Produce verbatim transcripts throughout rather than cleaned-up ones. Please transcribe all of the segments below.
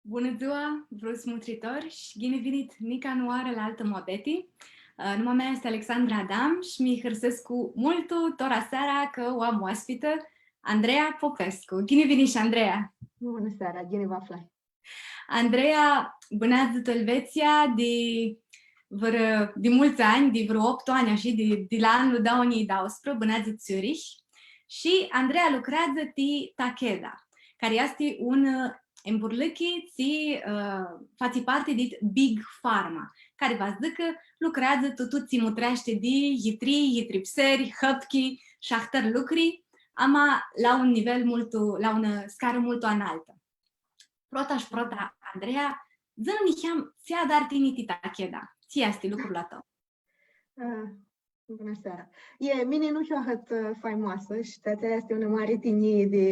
Bunã dzua, vruts mutritori, shi ghini vinit nica unã oarã la altã muabeti. Ã, numa mea easti Alexandra Adam shi mi hãrsescu multu tora seara cã u am oaspitã, Andreea Popescu. Ghini vinish, Andreea! Bunã seara, ghini vã aflai! Andreea bãneadzã tu Elvetsia di vãrã, di multsã anj, di vãrã optu anj, ashi, di, di la anlu dauã njilji dauãsprã, bãneadzã Zurich. Shi Andreea lucreadzã ti Takeda, cari easti un, ã, emburlichi tsi, ã, fatsi parti di Big Pharma, cari va s-dzãcã cã lucreadzã tu tut tsi mutreashti di yitrii, yitripseri, hãpchi shi ahtãri lucri, ama la un nivel multu, la unã scarã multu analtã. Prota shi prota, Andreea, dzã-nã niheam, tsi adari tini ti Takeda? Tsi easti lucrul a tãu? Ã, bunã seara! E, mini nu hiu ahãt, ã, faimoasã shi atsea easti unã mari tinjii di,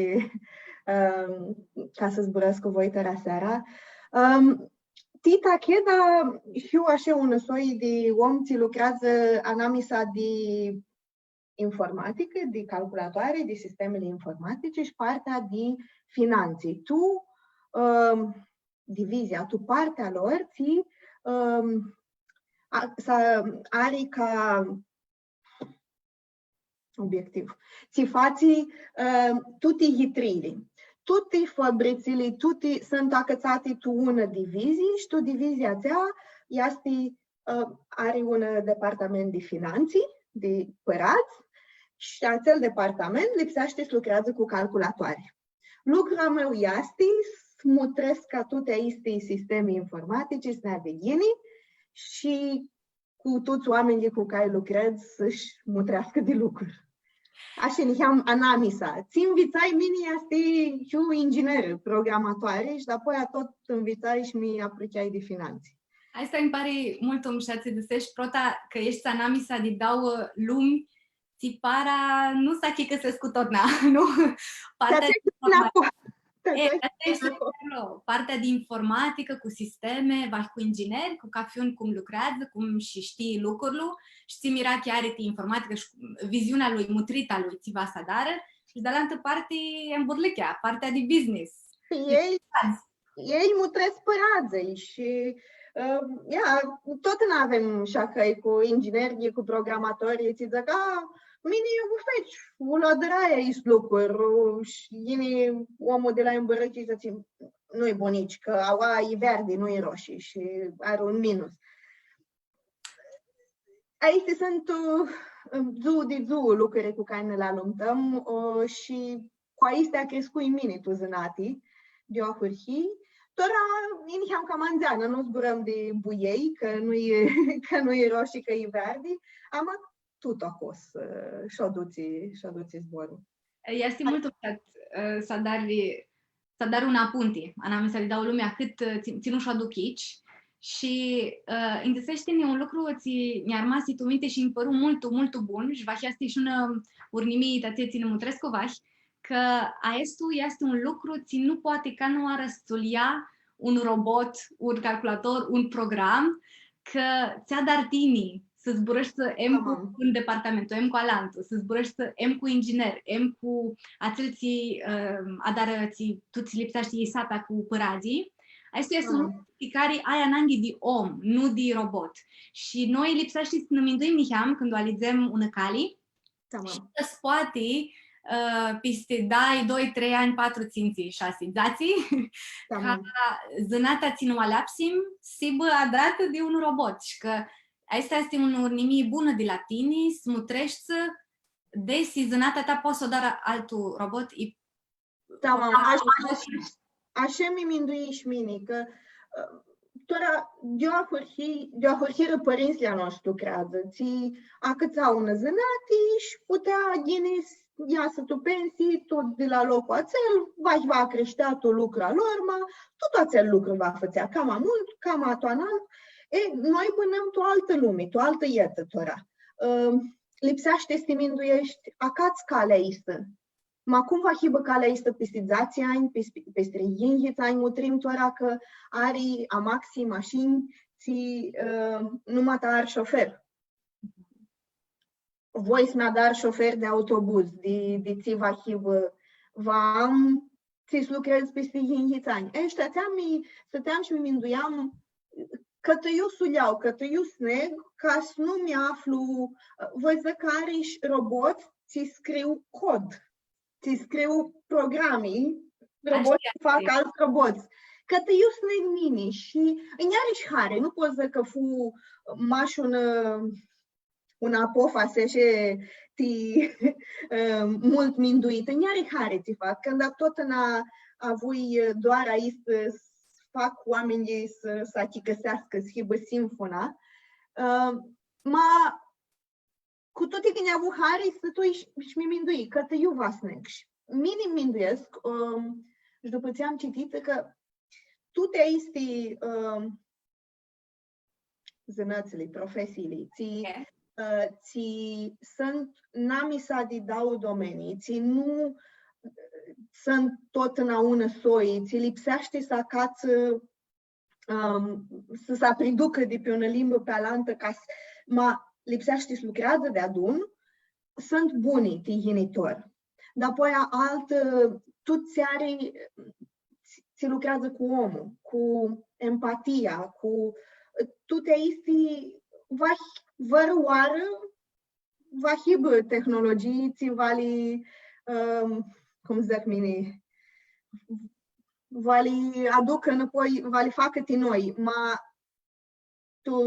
ã, ca s-zburãscu cu voi tora seara. Ãm, ti Takeda hiu ashi un soi di om tsi lucreadzã anamisa di informaticã, di calculatoare, di sistemili informatici shi partea di finantsi. Tu, ãm, divizia, tu partea lor, tsi, ãm, a, s-, ari ca obiectiv. Tsi fatsi, ãm, tuti yitriili. Tuti fabritsili, tuti suntu acãtsati tu unã divizii shi tu divizia atsea easti ã, ari un departament di finantsi, di pãradz, shi atsel departament lipseashti s-lucreadzã cu calculatoari. Lucrul a meu easti s-mutrescu ca tuti aisti sistemi informatici s-neagã ghini shi cu tuts oaminjlji cu cari lucredz s-sh-mutreascã di lucru. Ashi, niheam anamisa. Tsi nvitsai mini easti, hiu inginerã, programatoari shi dapoaia tut nvitsai shi mi aprucheai di finantsi. Aestã nji pari multu mushat tsi dzãsesh, prota, cã eshti anamisa di dauã lumi, tsi para nu s-achicãsescu totna, nu? Partea di informaticã. E, aestã easti aclo. Partea di informaticã cu sistemi, vahi cu ingineri, cu cafi un cum lucreadzã, cum shi shtii lucrul, shi tsi mirachi ari ti informaticã shi viziunea lui, mutrita lui, tsi va s-adarã, shi di alantã parti, emburlichea, partea di business. Elj, elj mutrescu pãradzlji shi, ã, ia, tut avem shacãi cu inginerlji, cu programatorlji, tsi dzãc, a, mini u feci, u adrai aestu lucru, shi yini omlu di la emburlichi shi dzãtsi, nu-i bunici, cã aua e verdi, nu e roshi shi ari un minus. Aesti suntu, ã, dzuã di dzuã lucri cu cari nã alumtãm, ã, shi cu aesti criscui mini tu zãnati, di ahurhii. Tora, niheam cama ndzeanã, nu zburãm di buiei, cã nu-i, cã nu-i roshi, cã e verdi, ama tut aclo, ã, sh-u dutsi, sh-u dutsi zborlu. Easti multu mushat, ã, s-adari, s-adari un punti, anamisa di dauã lumi, ahãt, ã, tsi, tsi nu sh-u aduc aoatsi. Shi, ã, nji dzãsesh tini un lucru tsi nj-armasi tu minti shi nji pãru multu, multu bun shi vahi easti shi unã urnimii ti atselj tsi nã mutrescu vahi, cã aestu easti un lucru tsi nu poati canãoarã s-lu ljea un robot, un calculator, un program, cã tsi adari tini, s-zburãshti em cu un departamentu, em cu alantu, s-zburãshti em cu inginer, em cu atselj tsi, ãm, adarã tsi, tu tsi lipseashti isata cu pãradzlji. Aestu easti un lucru pi cari ai ananghi di om, nu di robot. Shi noi lipseashti s-nã minduim niheam cãndu alidzem unã cali, Tamam. Shi cã s-poati, ã, pisti doi, doi, trei anj, patru, tsintsi, shasi, dzatsi, ca zãnatea tsi nã u aleapsim s-hibã adratã di un robot. Shi cã aestã easti unã urnimii bunã di la tini, s-mutreshti desi zãnatea ta poati s-u adarã altu robot, e Tamam, ashi, ashi, ashi mi minduii shi mini, cã, ã, tora, di ahurhii, di ahurhirã pãrintsãlji a noshtri lucreadzã, tsi acãtsau unã zãnati shi putea ghini s-easã tu pensii, tut di la loclu atsel, va, va crishtea tu lucru a lor, ma tut atsel lucru va fãtsea, cama multu, cama tu analtu. E, noi bãnãm tu altã lumi, tu altã etã tora. Ã, lipseashti s-ti mindueshti, acats calea aistã. Ma cum va hibã calea aistã pisti dzatsi anj, pis-, pisti yinghits anj, mutrim tora cã ari amaxi mashinj, tsi, ã, numata ari shofer. Voi s-mi adar shofer di autobuz, di, di tsi va hibã, va am tsi s-lucredz pisti yinghits anj. E, shi atsea mi stãteam shi mi minduiam, cãtã iu s-u ljau, cãtã iu s-neg, ca s-nu mi aflu, voi dzãc cã ari shi robots tsi scriu cod, tsi scriu programi, robots tsi fac alts robots. Cãtã iu s-neg mini shi nj-ari shi hari, nu pot s-dzãc cã fu mash un, ã, unã apofasi shi ti, ã, multu minduitã. Nj-ari hari tsi fac, cãndu totna avui, ã, doara aestã s-fac oaminjlji s-, s-achicãseascã, s-hibã simfuna. Ã, ma, cu tuti cã nj-avu hari, stãtui shi, shi mi mindui, cãtã iu va s-neg. Shi mini minduescu, ã, shi dupã tsi am cititã, cã tuti aesti, ã, zãnãtsli, profesiili, tsi, ã, tsi suntu namisa di dauã domenii, tsi nu, ã, suntu totna unã soi, tsi lipseashti s-acatsã, ãm, s-, s-apriducã di pi unã limbã pi alantã, ca s-, ma lipseashti s-lucreadzã deadun, suntu buni ti yinitor. Dapoaia altã, tut tsi ari, tsi, tsi lucreadzã cu omlu, cu empatia, cu tuti aesti, va, vãrãoarã va hibã tehnologii, tsi va li, ãm, cum dzãc mini, va li aducã nãpoi, va li facã ti noi, ma tu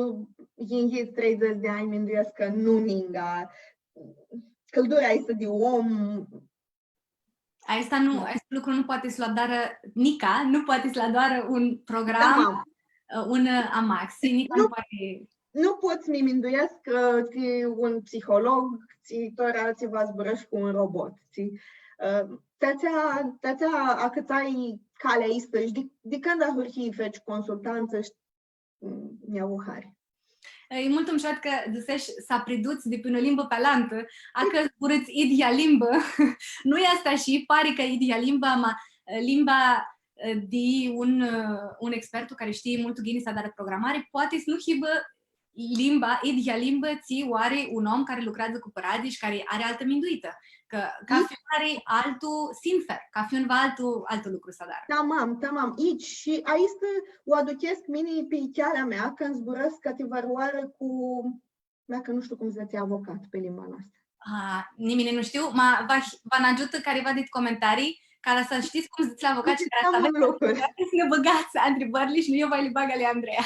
yinghits treidzãts di anj, minduescu cã nu ninga. Cãldura aestã di om. Aestã nu, aestu lucru nu poati s-lu adarã nica, nu poati s-lu adarã un program, ã, un, ã, amaxi, nica nu poati. Nu pot s-mi minduescu cã tsi un psiholog, tsi tora tsi va zburãsh cu un robot, tsi, ã, ti atsea, ti atsea acãtsai calea aestã shi di, di cãndu ahurhii feci consultantsã shi, mm, nj-avu hari. E multu mushat cã dzãsesh s-apriduts di pi unã limbã pi alantã, acã zburãts idyea limbã. Nu easti ashi, pari cã idyea limbã, ma, e, limba, e, di un, e, un expertu cari shtii multu ghini s-adarã programari, poati s-nu hibã limba, idyea limbã, tsi u ari un om cari lucreadzã cu pãradz shi cari ari altã minduitã. Cã cafi un ari altu sinfer, cafi un va altu, altu lucru s-adarã. Tamam, tamam. Itsi, shi aestã u aduchescu mini pi chealea mea, cãndu zburãscu cãtivãrãoarã cu, macã nu shtiu cum dzãtsi avocat pi limba noastrã. A, ni mini nu shtiu, ma va, va nã agiutã cariva dit comentarii, ca s-shtits cum dzãtsi la avocat shi ca s-avets un lucru, s-nã bãgats ntribãrli shi nu eu va li bag ali Andreea.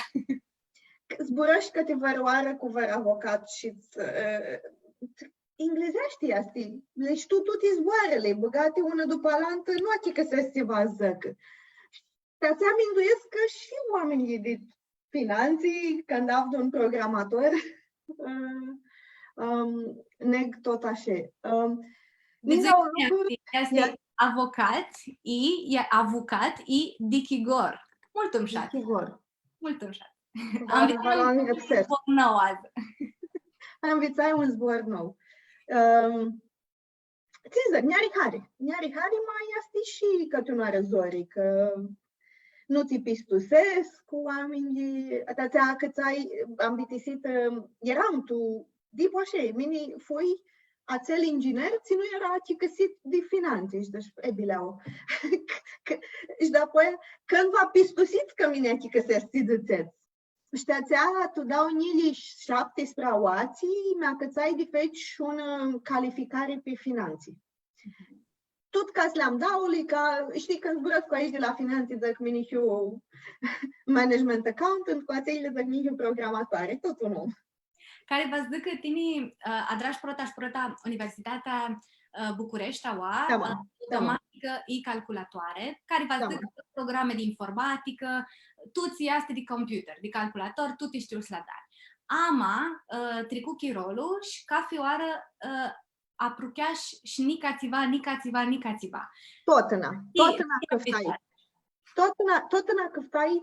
Zburãsh cãtivãrãoarã cu vãrã avocat shi, ã, englezeashti easti, li shtiu tuti zboarãli, bãgati unã dupã alantã, nu achicãsescu tsi va dzãcã. Ti atsea minduescu cã shi oaminjlji di finantsi, cãndu avdu un programator, ã, ãm, neg tut ashi. Ãm, di ninga un lucru, easti avocat i, e avucat i dichigor. Multu mushat. Dichigor. Multu mushat. Va, am va lu angrãpsescu. Am nvitsat un zbor nou adzã. Am nvitsat un zbor nou. Ãm, tsi dzãc, nj-ari hari. Nj-ari hari, ma easti shi cãtivãrãoarã zori, cã nu tsi pistusescu oaminjlji, ti atsea cã tsi ai, am bitisitã, ãm, eram tu, dipu ashi, mini fui atsel inginer, tsi nu eara achicãsit di finantsi, shi dzãsh, e, bileu. Cã, cã, shi dapoaia, cãndu va pistusits cã mini achicãsescu tsi dzãtsets. Shi ti atsea, tu dauã njilji shaptisprãdzatsi, mi acãtsai di feci shi unã, ãm, calificari pi finantsi. Mhm. Tut ca s-li am dauli, ca, shtii, cãndu zburãscu cu aeshti di la finantsi, dzãc, mini hiu management accountant, cu atselj dzãc, mini hiu programatoari, tut un om. Cari va s-dzãcã cã tini, ã, adrash prota shi prota Universitatea, ã, Bucureshti, aua, tamam, ã, tamam, automaticã i calculatoare, cari va s-dzãcã, tamam, cã programe di informaticã, tuti easti di computer, di calculator, tuti shtiu s-li adari. Ama, ã, tricu chirolu shi cafi oarã, ã, aprucheash shi nica tsiva, nica tsiva, nica tsiva. Totna, totna cãftai. Totna, totna cãftai,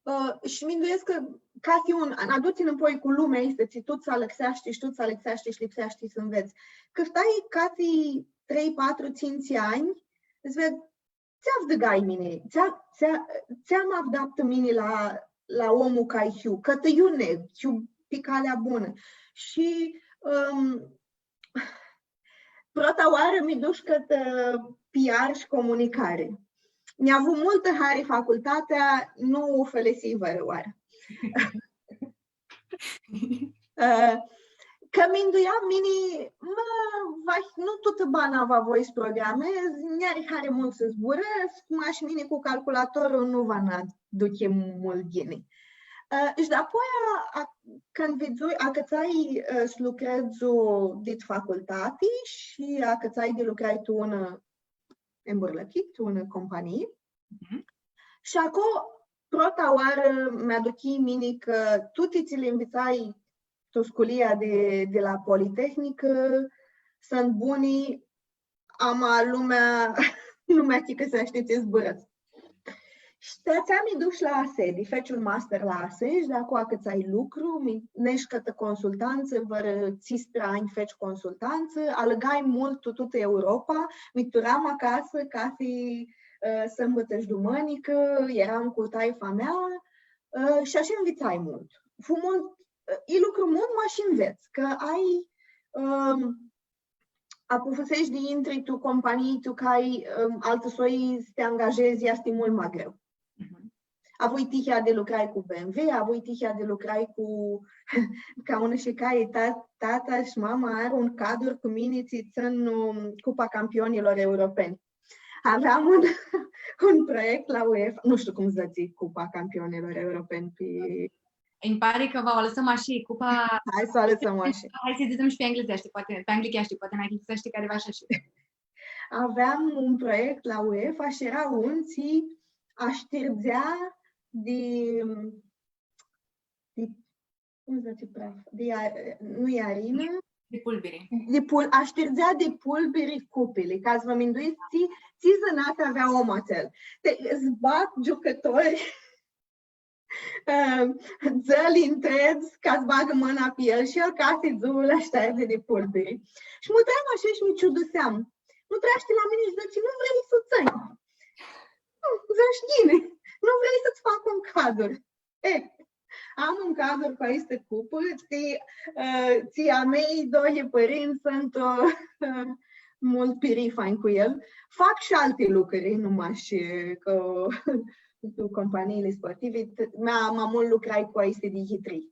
ã, shi minduescu cã cathi un, nã adutsi nãpoi cu lumea aestã, tsi tut s-alãxeashti shi tut s-alãxeashti shi lipseashti s-anvets. Cãftai cathi trei, patru, tsintsi anj, s-ved, tsi avdãgai mini, tsi a-, tsi a-, tsi am avdaptã mini la, la omlu cari hiu, cãtã iu neg, hiu pi calea bunã. Shi, ãm, prota oarã mi dush cãtã P R shi comunicari. nj-avu multã hari facultatea, nu u fãlãsii vãrãoarã. Ã, cã minduiam mini, mã, va, nu tutã bana va voi s-programez, nj-ari hari multu s-zburãscu, mash mini cu calculatorlu nu va nã aduchim multu ghini. Ã, shi dapoaia, a, cãndu vidzui, acãtsai, ã, s-lucredzu dit facultati shi acãtsai di lucrai tu unã emburlãchi, tu unã companii. Mhm. Shi aclo, prota oarã, mi-aduchii mini cã tuti tsi li nvitsai tu sculia di, di la Politehnicã suntu buni, ama lumea nu mi achicãseashti tsi zburãscu. Shi ti atsea mi dush la ASE, di feci un master la ASE shi di aclo acãtsai lucru, mi, nesh cãtã consultantsã, vãrã tsisprã anj feci consultantsã, alãgai multu tu tutã Europa, mi turam acasã, cathi, ã, sãmbãtã shi dumãnicã, eram cu taifa mea, ã, shi ashi nvitsai multu. Fu multu, ã, e lucru multu, ma shi nvets, cã ai, ãm, apufuseshti di intri tu companii, tu cai, ãm, altã soi s-ti angajezi, easti multu ma greu. Mhm. Avui tihea di lucrai cu B M W, avui tihea di lucrai cu, ca unã shi cai, ta-, tata shi mama ari un cadru cu mini, tsi tsãn, ãm, Cupa Campionilor Europeni. Aveam un, un proiect la UEFA, nu shtiu cum s-dzãtsi Cupa Campionilor Europeni pi Nji pari cã va u alãsãm ashi, cupa. Hai s-u alãsãm ashi. Hai s-dzãtsem shi pi englezeashti, poati, pi anglicheashti, poati nã achicãseashti cariva shi ashi. Aveam un proiect la UEFA shi eara un tsi ashtirdzea di, di, cum s-dzãtsi praf? Di a-, nu e arinã? Di pulbiri. Di pul-, ashtirdzea di pulbiri cupili, ca s-vã minduits, tsi, tsi zãnati avea omlu atsel. Ti, s-bat giucãtori, ã, dzãli ntredz ca s-bagã mãna pi el shi el cathi dzuã li ashteardzi di pulbiri. Shi mutream ashi shi mi ciuduseam. Mutreashti la mini shi dzãtsi, „Nu vrei s-u tsãnj?” Nu, dzãsh, „Ghini, nu vrei s-tsã fac un cadru?” E, am un cadru cu aistã cupã, tsi, ã, tsi a mei doi pãrintsã suntu, ã, multu pirifanj cu el. Fac shi alti lucri, nu mash, ã, cu, cu companiili sportivi. T-, ma, ma multu lucrai cu aisti di hitrii.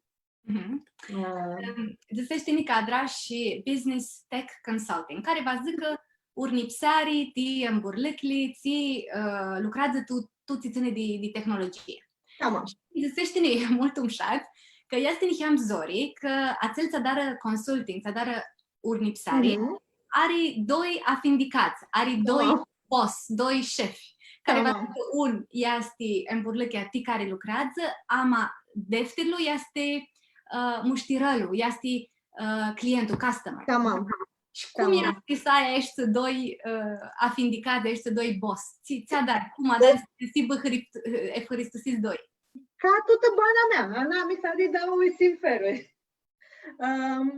Mhm. Ã, ãm, dzãsesh tini cã adrash shi Business Tech Consulting, cari va s-dzãcã urnipseari ti emburlãchili tsi, ã, lucreadzã tu, tu tsi tsãni di, di tehnologie. Tamam. Shi dzãsesh tini multu mushat cã easti niheam zori, cã atsel tsi adarã consulting, tsi adarã urnipseari, mhm, ari doi afindicats, ari doi, tamam, boss, doi shefi, cari va, tamam, dzãcã un easti emburlãchea ti cari lucreadzã, ama deftirlu easti, ã, mushtirãlu, easti, ã, clientul, customer. Tamam. Shi cum, tamam, easti s-ai aeshti doi, ã, afindicats, aeshti doi boss? Tsi, tsi adari? Cum adari s-hãristusits doi? Ca tutã bana mea, anamisa di dauã sinferuri. Ãm,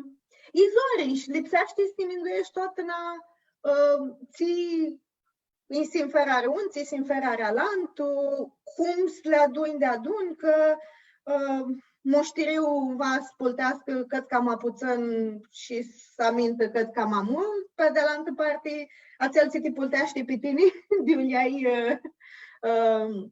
i zori, shi lipseashti s-ti mindueshti totna, ãm, tsi-i sinferari un, tsi-i sinferari alantu, cum s-li adunj deadun, cã, ãm, mushtiriu va s-pulteascã cãt cama putsãn shi s-amintã cãt cama multu, pi di alantã parti, atsel tsi ti pulteashti pi tini, di iu lj-ai, ã, ãm,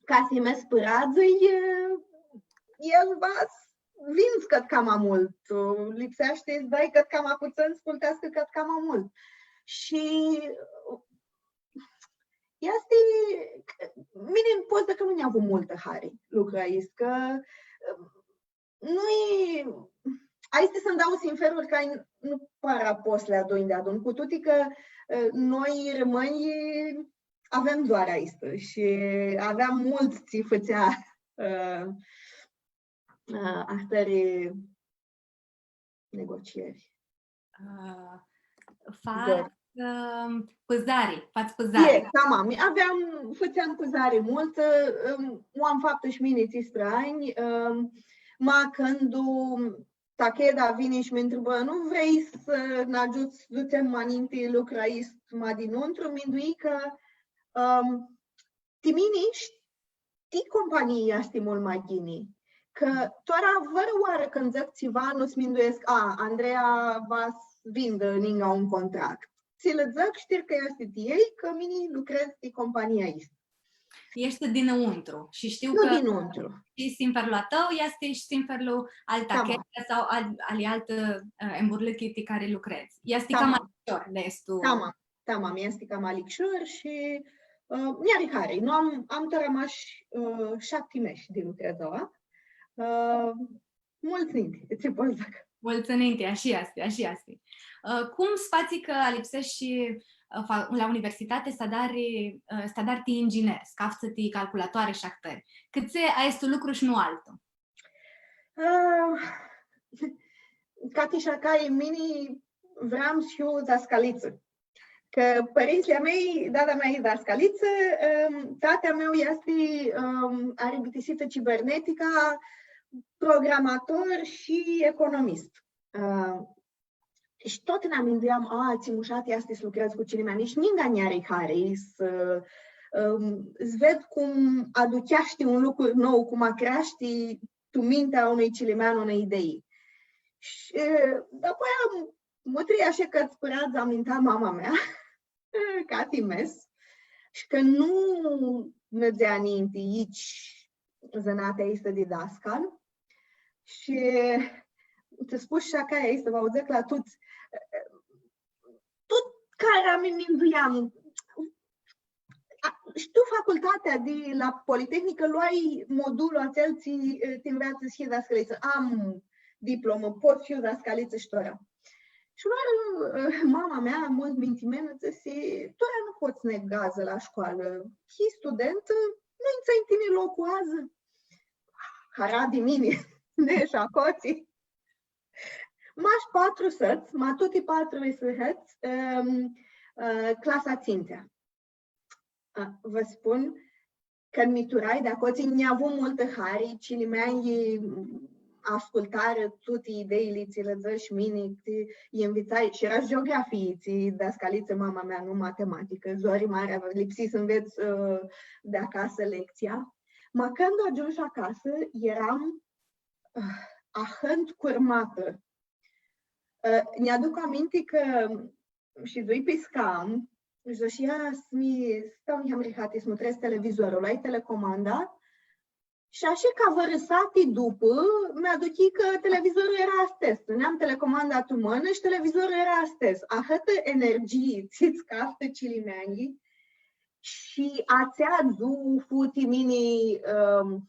ca s-lji mespãradzã, e, el va s-vindzã cãt cama multu. Lipseashti s-dai cãt cama putsãn, s-pulteascã cãt cama multu. Shi easti, mini pot s-dzãc cã nu nj-avu multã hari lucrul aestu, cã, nu-i, aesti suntu dauã sinferuri cari nu para pots s-li adunj deadun, cu tuti cã, ã, noi, rãmãnjlji, avem doar aestã shi aveam multu tsi fãtsea, ã, ã, ahtãri negocieri. Ã, fats, ã, pãzari, fats pãzari. E, tamam. Aveam, fãtseam pãzari multã, ãm, u am faptã shi mini tsisprã anj, ãm, ma cãndu Takeda vini shi mi ntribã, „Nu vrei s-nã agiuts s-dutsem ma ninti lucrul aestu ma dinãuntru?” Minduii cã, ãm, ti mini shi ti companii easti multu ma ghini. Cã tora vãrãoarã cãndu dzãc tsiva, nu s-minduescu, „A, Andreea va s-vindã ninga un contract.” Tsi lã dzãc, shtiu cã easti ti elj, cã mini lucredz ti compania aestã. Eshti dinãuntru shi shtiu Nu cã dinãuntru. shi sinferlu a tãu easti shi sinferlu al Cama. Tacheta sau al, ali altã, ã, emburlãchi ti cari lucredz. Easti Cama. Cama alishor, di estu. Cama, cama, mi easti cama alishor shi, ã, nj-ari hari. Nu am, am tora mash, ã, shapti mesh di lucredz aua. Ã, multsã ninti, tsi pot s-dzãc. Multsã ninti, ashi easti, ashi easti. Ã, cum s-fatsi cã alipseshi, ã, fa-, la universitati s-adari, ã, s-adari ti inginer, s-caftsã ti calculatoari shi ahtãri? Cãtse aestu lucru shi nu altu? Ã, ca ti shacai, mini vream s-hiu dascalitsã. Cã pãrintsãlj a mei, dada mea e dascalitsã, ãm, tati a meu easti, ãm, ari bitisitã cibernetica, programator shi economist. Ã, shi tut nj-aminduiam, a, tsi mushat easti s-lucredz cu cilimeanj. Shi ninga nj-ari hari s-, ãm, s-ved cum aducheashti un lucru nou, cum acreashti tu mintea unui cilimean unã idei. Shi, ã, dapoaia am, mutrii ashi cã pãradz aminta mama mea, ca ti mes, shi cã nu nã dzãtsea ninti itsi zãnatea aestã di dascal. Shi tsi spush shi acaia aestã, va u dzãc la tuts, tut cara mi minduiam. A, shi tu facultatea di la Politehnicã loai modulul atsel tsi, e, ti nveatsã s-hii dascalitsã. Am diplomã, pot s-hiu dascalitsã shi tora. Shi loarã, e, mama mea, multu mintimenã, dzãsi, tora nu pots s-nedz adzã la scoalã. Hii studentã, nu-nj tsãnj tini loclu adzã. Hara di mini, nesh acotsi. Mash patru sãhãts, ma tuti patru sãhãts, em, e, clasa a tsintslea. A, vã spun, cãndu mi turai di acotsi, nj-avu multã hari, cilimeanjlji ascultarã tuti ideili tsi lã dzãsh mini, tsi lji nvitsai, shi eara geografii, tsi dascalitsã mama mea, nu matematicã, zori mari, lipsi s-nvets, ã, di acasã lectsia. Ma cãndu agiumshu acasã, eram, ã, ahãntu curmatã. Ã, nj-aduc aminti cã shidzui pi scam, shi dzãsh, ia s-mi stau niheam rihati, s-mutrez televizorlu, loai telecomanda, shi ashi ca vãrã sati dupã, mi-aduchii cã televizorlu eara astes. Tsãneam telecomanda tu mãnã shi televizorlu eara astes. Ahãtã energhii, tsi-ts caftã cilimeanjlji, shi atsea dzuã fu ti mini, ãm,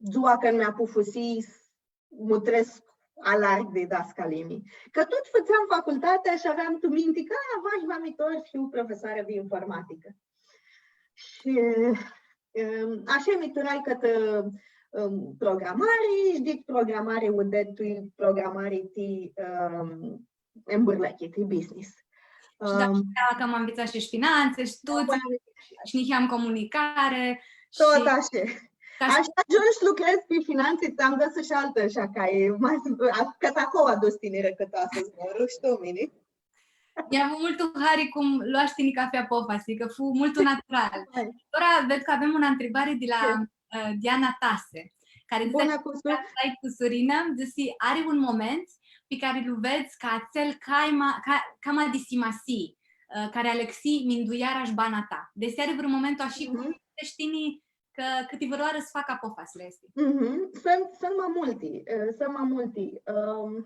dzua cãndu mi apufusii s-mutrescu alargu di dascalimi. Cã tut fãtseam facultatea shi aveam tu minti cã, a, vahi ma mi tor s-hiu profesoarã di informaticã. Shi, em, ashi mi turai cãtã, em, programari, shi dit programari u ded tu programari ti, em, emburlãchi, ti business. Shi da, em, da, cã am nvitsat shi finantsi shi tut, da, shi niheam comunicare, tut shi ashi. Ca s- Ashi agiumshu s-lucredz pi finantsi, tsã-am dzãsã shi altã, ashi cã e ma, a, cã aclo adus tinirã cãtã s-zboarã, shtiu mini. Nj-avu multu hari cum loash tini cafi apofasi, cã fu multu natural. Hai. Tora ved cã avem unã ntribari di la, ã, Diana Tase, cari dzãtsi, bunã, cusu- stai cusurinã, dzãsi, ari un moment pi cari lu vedz ca atsel cama, ca, cama di simasii, ã, cari alãxi mindueara shi bana ta. Desi ari vãrã momentu ashi cum, mhm, dzãts tini cã cãtivãrãoarã s-fac apofasili aesti. Mhm. Suntu, suntu ma multi, ã, suntu ma multi. Ãm,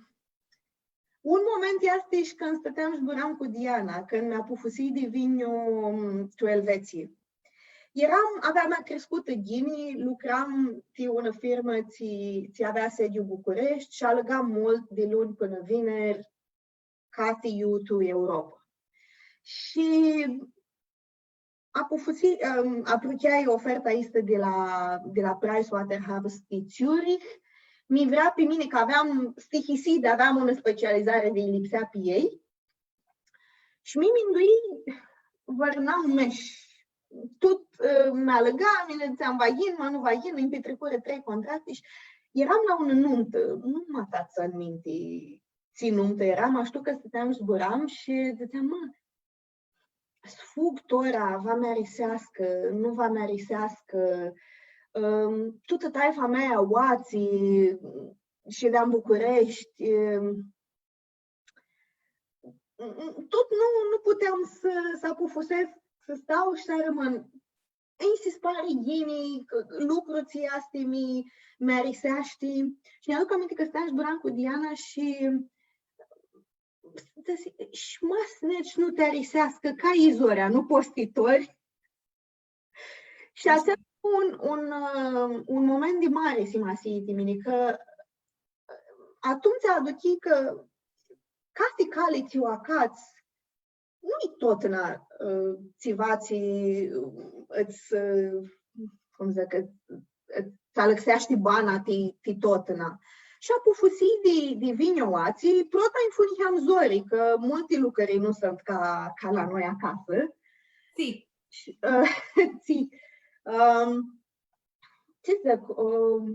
Un moment easti shi cãndu stãteam zburam cu Diana, cãndu mi apufusii di vinju, mm, tu Elvetsii. Eram, aveam criscutã ghini, lucram ti unã firmã tsi, tsi avea sediu Bucureshti shi alãgam multu di luni pãnã vineri, cati iu tu Europa. Shi apufusi-, ãm, aprucheai oferta aestã di la, di la Pricewaterhouse di Zurich. Mi vrea pi mini, cã aveam stihisii, di aveam unã specializari di lipsea pi elj. Shi mi minduii vãrã nau mesh. Tut, ã, mi alãga, mini dzãtseam, va yin, ma nu va yin, nji pitricurã trei contracti shi eram la unã numtã, nu ma tsãn minti tsi numtã eara, ma shtiu cã stãteam zburam shi dzãtseam, mã, s-fug tora, va mi ariseascã, nu va mi ariseascã, ãm, tutã taifa mea aoatsi, shideam Bucureshti, ãm, tut nu, nu puteam s-, s-apufusescu s-stau shi s-armãn. nji si pari ghini, cã lucru tsi easti, mi, mi ariseashti. Shi nj-aduc aminti cã stãteam shi zburam cu Diana shi dzãsi, shi ma s-nedz nu ti ariseascã, cã ai zorea, nu pots ti tori. Shi atsel un, un, ã, un moment di mari simasii ti mini, cã, ã, atumtsea aduchii cã cathi cali tsi u acats, nu-i totna, ã, tsiva tsi, ã, ts-, ã, cum dzãc, ã, ã, ts-alãxeashti bana ti, ti totna. Shi apufusii di, di vinj aoatsi, prota nj-fu niheam zori, cã multi lucri nu suntu ca, ca la noi acasã. Tsi. Shi, ã, tsi. Ãm, tsi dzãc, ãm,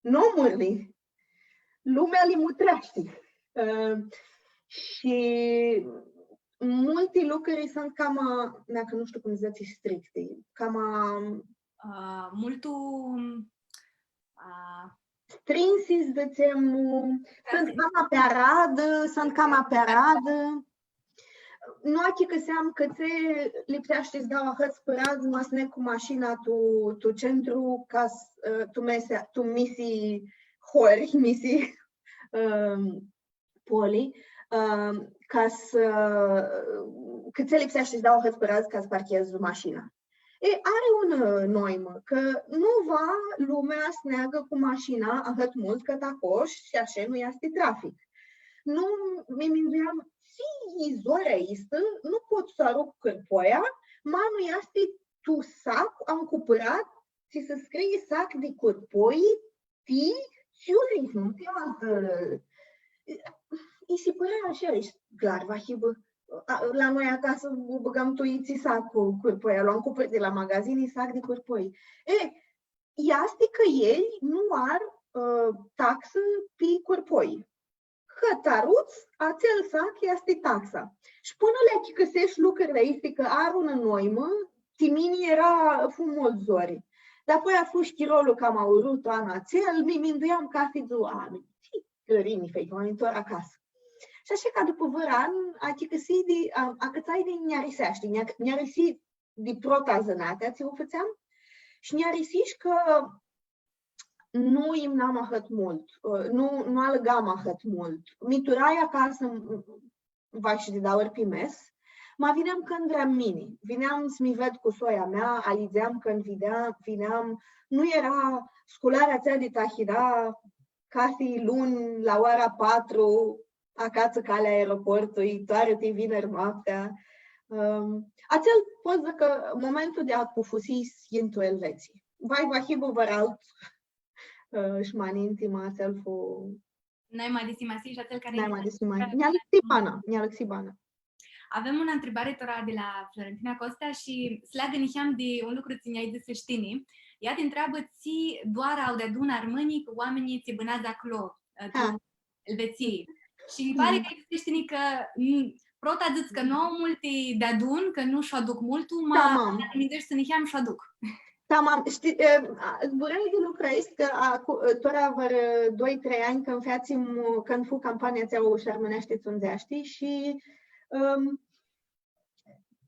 nomurli, lumea li mutreashti. Ã, shi multi lucri suntu cama, dacã nu shtiu cum dzãts, stricti, cama Ã, multu, ã, strinsi, dzãtsem, suntu cama pi aradã, suntu cama pi aradã. Nu achicãseam cãtse lipseashti s-dau ahãts pãradz, ma s-neg cu mashina tu, tu centru, ca s-, ã, tu mesi, tu misi hori, misi, ãm, poli, ãm, ca s-, cãtse lipseashti s-dau ahãts pãradz ca s-parchedz mashina. E, ari unã, ã, noimã, cã nu va lumea s-neagã cu mashina ahãt multu cãtã aclo shi ashi nu easti trafic. Nu, mi minduiam, tsi zori aistã, nu pot s-aruc cãrpoia, ma nu easti tu sac, am cumpãrat, tsi s-scrii sac di cãrpoi, ti, tsi u vrei, nu ti altã. Nji si pãrea ashi, easti clar, va hibã, a, la noi acasã u bãgãm tu itsi sac cu cãrpoia, lu-am cumpãrat di la magazin, e sac di cãrpoi. E, easti cã elj nu ar, ã, taxã pi cãrpoi. Cãtã aruts, atsel sac easti taxa. Shi pãnã li achicãsesh lucrili aesti, cã ari unã noimã, ti mini eara, fu multu zori. Dapoaia fu shi chirolu cama urut, anlu atsel, mi minduiam cathi dzuã, a, tsi gãrini feci, ma tora acasã. Shi ashi ca dupã vãrã an, achicãsii di, a, acãtsai di nj-ariseashti, nj-a-, nj-arisii di prota zãnatea tsi u fãtseam, shi nj-arisii shi cã nu imnam ahãt multu, ã, nu, nu alãgam ahãt multu. Mi turai acasã, m-, m-, vahi shi di dauã ori pi mes, ma vineam cãndu vream mini. Vineam s-mi ved cu soia mea, alidzeam cãndu videa-, vineam, nu eara scularea atsea di tahina, cathi luni, la oara patru, acatsã calea aeroportului, toarã-ti vineri noaptea. Ãm, atsel, pot s-dzãc cã momentul di apufusi s-yin tu Elvetsii. Vai, va hibã vãrã altu, ã, shi ma ninti, ma atsel fu... Nai ma di simasii shi atsel cari... Nai ma di simasii. Nj-alãxi bana, nj-alãxi bana. Avem unã ntribari tora di la Florentina Costea shi s-leagã niheam di un lucru tsi nj-ai dzãslu shi tini. Ea ti ntreabã tsi doarã au deadun armãnjlji cu oaminjlji tsi bãneadzã aclo, ã, tu Elvetsii. Shi nji pari cã dzãsesh tini cã, m, prota dzãts cã nu au multi deadun, cã nu sh-u aduc multu, ma... Tamam. Dacã ti mindueshti niheam sh-u aduc. Tamam, shtii, e, a, zburãi di lucrul aestu, cã acu-, tora vãrã doi, trei anj, cãndu featsim, cãndu fu campania atsea Shi armãneashti tsundzeashti shi, ãm,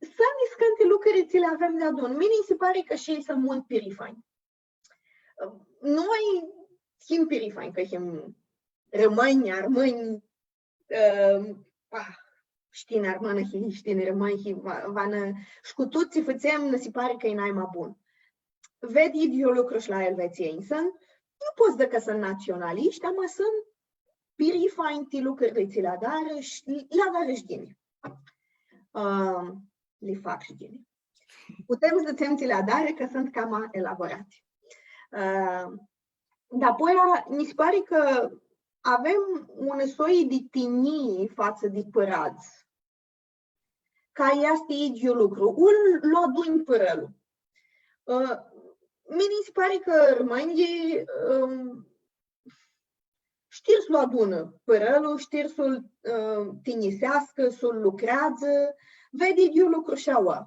suntu niscãnti lucri tsi li avem deadun. Mini nji si pari cã shi elj suntu multu pirifanj. Noi him pirifanj, cã him rãmãnj, armãnj, ãm, pa, shi tini armãnã hii, shi tini rãmãn hii, va, va nã, shi cu tut tsi fãtsem, nã si pari cã e nai ma bun. Ved idyiul lucru shi la elvetsenj. Suntu, nu pot s-dzãc cã suntu natsionalishti, ama suntu pirifanj ti lucrili tsi li adarã shi li adarã shi ghini. Ãm, li fac shi ghini. Putem s-dzãtsem tsi li adarã, cã suntu cama elaborati. Ãm, dapoaia, nji si pari cã avem unã soi di tinjii fatsã di pãradz. Ca easti idyiul lucru. Ãl, lu adunj pãrãlu. Ã, mini nji si pari cã armãnjlji, ãm, shtiu s-lu adunã pãrãlu, shtiu s-lu, ã, tinjiseascã, s-lu lucreadzã, ved idyiul lucru shi aua.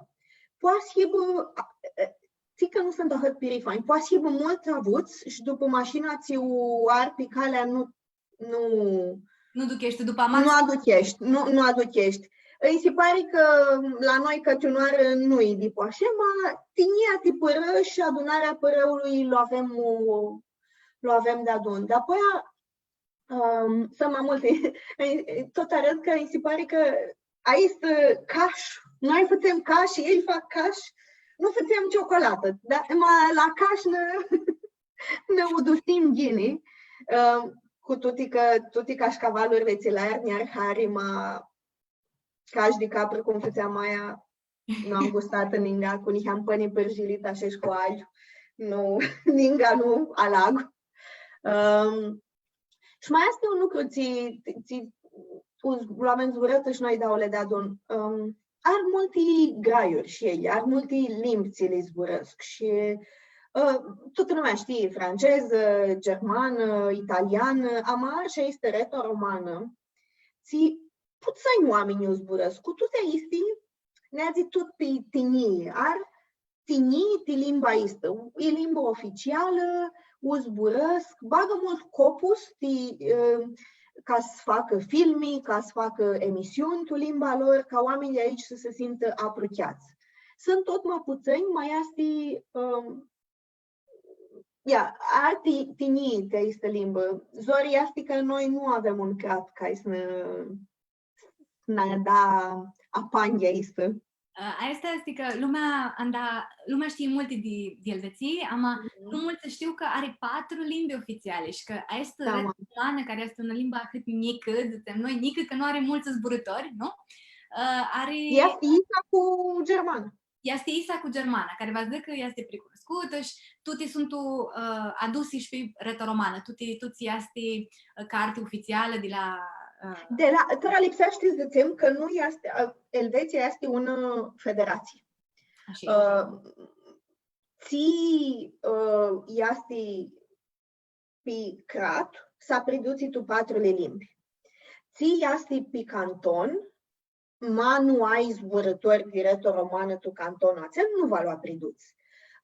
Poati s-hibã, a, e, tsi cã nu suntu ahãt pirifanj, poati s-hibã multu avuts shi dupã mashina tsi u ari pi calea nu, nu, nu aducheshti dupã amadz? Nu aducheshti, nu, nu aducheshti. Nji si pari cã la noi, cã tu unãoarã nu-i di poashema, tinjia ti pãrã shi adunarea pãrãului lu avem, lu avem deadun. Dar apoi, um, suntu ma multi. Tut arãd cã nji si pari cã aestu cash, noi fãtsem cash shi elj fac cash, nu fãtsem ciocolatã, dar ma la cash nã, nã udusim ghini, um, cu tuti cã, tuti cashcavalurli tsi li ari, nj-ari hari, ma cash di caprã, cum fãtsea maia, nu am gustat ninga, cu niheam pãni pãrjilitã, ashi, shi cu alju. Nu, ninga nu alag. Um, shi ma easti un lucru, tsi, tsi, cu, lu avem zburãtã shi noi dauãli deadun. Um, ari multi graiuri shi elj, ari multi limbi tsi li zburãscu shi, uh, tutã lumea shtii francezã, germanã, italianã, ama ari shi aestã reto-romanã, tsi putsãnj oaminj u zburãscu, cu tuti aesti, neadzi tut pi tinjii, ari tinjii ti limba aestã, e limbã oficialã, u zburãscu, bagã multu copus ti, ã, ca s-facã filmi, ca s-facã emisiuni tu limba lor, ca oaminjlji aoatsi s-si simtã aprucheats. Suntu tut ma putsãnj, ma easti, ã, ia, ari ti-, tinjii ti aestã limbã. Zori easti cã noi nu avem un crat cari s-nã, nã da apanghea aestã. Ã, aestã easti cã lumea, anda, lumea shtii multi di, di Elvetsii, ama nu multsã shtiu cã ari patru limbi oficiali shi cã aestã reto-romanã, cari easti unã limbã ahãt njicã, dzãtsem noi, njicã, cã nu ari multsã zburãtori, nu? Ã, ari... Easti isa cu germana. Easti isa cu germana, cari va dzãc cã easti pricunoscutã shi tuti suntu, ã, adusi shi pi reto-romanã, tuti, tuti easti, ã, carti oficialã di la, ã, di la, tora lipseashti s-dzãtsem cã nu easti, ã, Elvetsia easti unã federatsii. Ashi. Ã, tsi, ã, easti pi crat, s-apridutsi tu patruli limbi. Tsi easti pi canton, ma nu ai zburãtori di reto-romanã tu cantonlu atsel, nu va lu apriduts.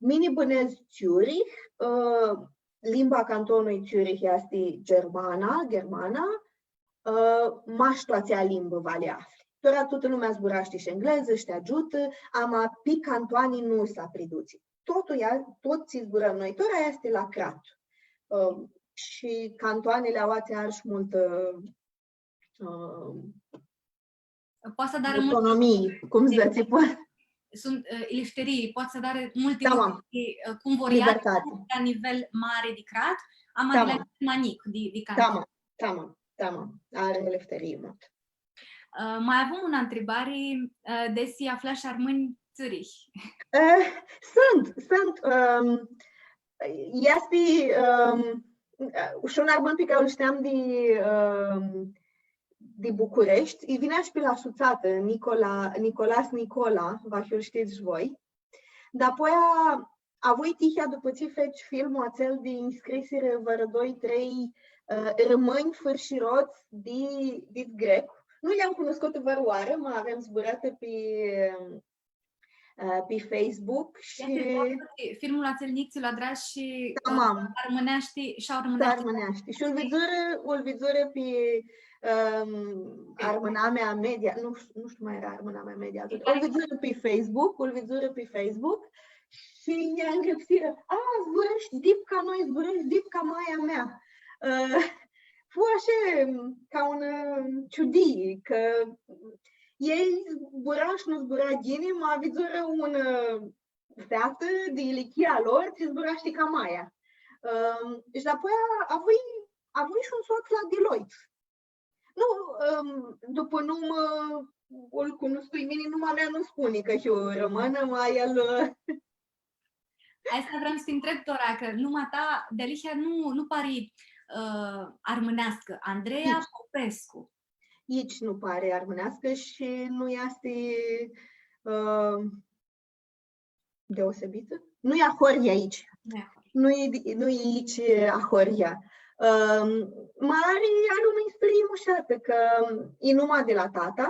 Mini bãnedz Zurich, ã, limba cantonlui Zurich easti germana, germana, ã, mash tu atsea limbã va li afli. Tora tutã lumea zburashti shi englezã, shi ti agiutã, ama pi cantoani nu s-apridutsi. Totul ea, tut tsi zburãm noi tora easti la crat. Ã, shi cantoanili aoatsi ari shi multã, ã, poati s-adarã multi autonomii, cum dzãts, poati. Suntu, ã, elefterii, poati s-adarã multi lucri, ã, cum vor elj, libertati, la nivel mari di crat, ama la nivel ma njic di, di canton. Tamam, tamam, tamam. Ari elefterii multu. Ã, ma avem unã ntribari, ã, desi aflash armãnj Zurich. Ã, suntu, suntu, ãm, easti, ãm, shi un armãn pi cari lu shteam di, ãm, di Bucureshti, i vinea shi pi la Sutsatã, Nicola, Nicolas Nicola, va hiu, lu shtits shi voi. Dapoia avui tihea, dupã tsi feci filmul atsel di nscrisirã vãrã doi, trei, ã, rãmãnj fãrshirots di, di Grecu. Nu li-am cunuscutã vãrãoarã, ma avem zburãtã pi, ã, pi Facebook shi... Filmul atsel Nitsi lu adrash shi, ã, armãneashti, shi armãneashti. Armãneashti. Shi lu vidzurã, lu vidzurã pi, ãm, Armãnamea Media, nu, nu shtiu, ma eara Armãnamea Media. Lu vidzurã pi Facebook, lu vidzurã pi Facebook shi nj-angrãpsirã: „A, zburãshti dip ca noi, zburãshti dip ca maia mea.” Ã, fu ashi, ca unã, ã, ciudii, cã elj zbura shi nu zbura ghini, ma vidzurã unã, ã, featã di ilichia lor, tsi zburashti ca maia. Ãm, shi dapoia avui, avui shi un sots la Deloitte. Nu, ãm, dupã numã, ã, lu cunuscui, mini, numa mea nu spuni cã hiu rãmãnã, ma el, ã, Aestã vream s-ti ntreb tora, cã numa ta dealihea nu, nu pari, ã, armãneascã. Andreea Popescu. Itsi nu pari armãneascã shi nu easti, ã, deosebitã. Nu e ahoryea aoatsi. Nu e ahoryea. Nu e di-, nu e aoatsi ahoryea. Ãm, ma ari, ari unã isturii mushatã, cã e numa di la tata,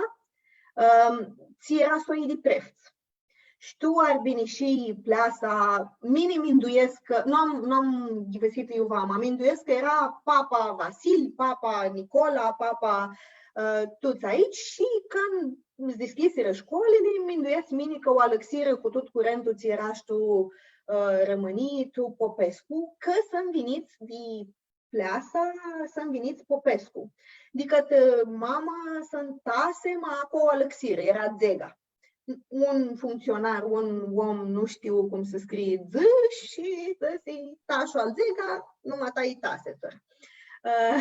ãm, tsi eara soi di prefts. Shi tu Arbinishii, Pleasa, mini minduescu cã, nu am, nu am ghivãsitã iuva, ma minduescu cã eara papa Vasil, papa Nicola, papa, ã, tuts aoatsi shi cãndu s-dishcljisirã shcolili, minduescu mini cã u alãxirã cu tut curentul tsi eara shi tu, ã, Rãmãnii, tu Popescu, cã sãntu vinits di Pleasa, sãntu vinits Popescu. Dicã, ã, mama s-ntase, ma aclo u alãxirã, eara Dzega. Un functsionar, un om, nu shtiu cum s-scrie, dzã, shi dzãsi, tashi al Dzega, numata i tasi tora. Ã,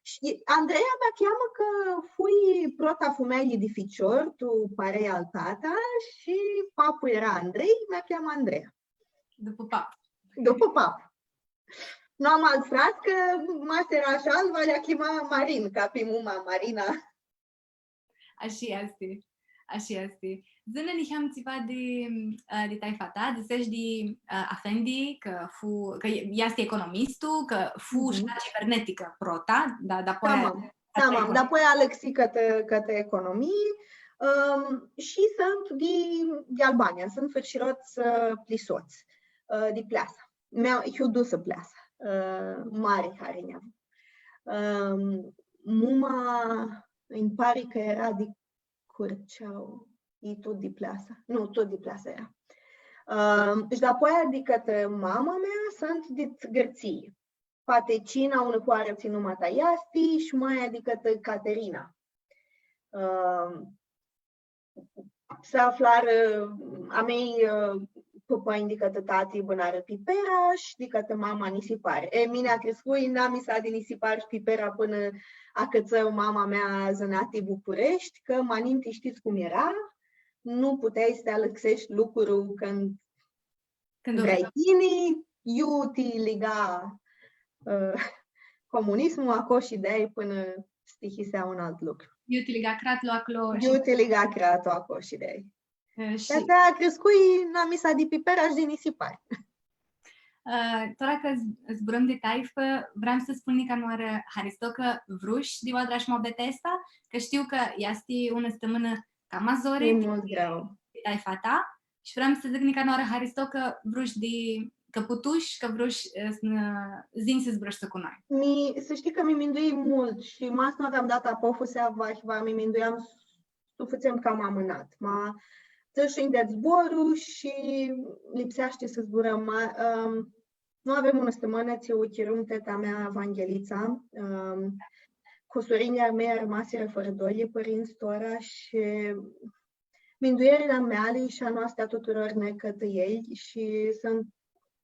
shi Andreea mi cheamã cã fui prota fumealji di ficior, tu parea al tata, shi paplu eara Andrei, mi cheamã Andreea. Dupã pap. Dupã pap. Nu am altu frati, cã ma s-eara ashi, va lj-achima Marin, ca pi muma Marina. Ashi easti. Ashi easti. Dzã-nã niheam tsiva di, ã, di taifa ta, dzãsesh di, ã, afendi, cã fu, cã e-, easti economistu, cã fu Mhm. shi la ciberneticã prota, da, dapoaia Tamam, tamam. Dapoaia alãxi cãtã, cãtã economii, ãm, shi sãntu di, di Albania, sãntu fãrshirots, ã, Plishots, ã, di Pleasa. Mea, hiu dusã Pleasa, ã, mari hari nj-avu. Ãm, muma, nji pari cã eara di Curceau, i tut di Pleasa. Nu, tut di Pleasa eara. Ãm, shi dapoaia, adicã, mama mea, sãntu dit Gãrtsii. Patecina, unã hoarã tsi numata easti, shi maia, adicã, Caterina. Ãm, s-aflarã, a mei, ã, pãpãnj di cãtã tati bãnarã Pipera shi di cãtã mama Nisipari. E, mini criscui namisa di Nisipari shi Pipera pãnã acãtsã mama mea zãnati Bucureshti, cã ma ninti shtits cum eara, nu puteai s-ti alãxeshti lucrul cãndu Cãndu vrei vrei. Tini, iu ti liga, ã, comunismul, aclo shideai pãnã s-tihisea un alt lucru. Iu ti liga cratlu aclo shi Iu ti liga cratlu aclo shideai. Ã, shi Dar criscui namisa di Pipera shi di Nisipari. Ã, tora cã z-, zburãm di taifã, vream s-spun nica nãoarã haristo cã vrush di u adrash muabeta aestã, cã shtiu cã easti unã stãmãnã cama zori E di, multu greu. di taifa ta. Shi vream s-dzãc nica nãoarã haristo cã vrush di, cã putush, cã vrush, ã, s-nã, s-yinj s-zburãshti cu noi. Mi, s-shtii cã mi mindui multu shi ma s-nu aveam datã apofusea, va, va mi minduiam s-u fãtsem cama amãnat. Ma, dzãsh, nj-ded zborlu shi lipseashti s-zburãm. Ma, ãm, nu avem unã stãmãnã tsi u chirum teta mea Vanghelitsa, ãm, cusurinjlji a mei armasirã fãrã doilji pãrintsã tora shi minduierli a meali shi a noasti a tuturor nã cãtã elj shi sãntu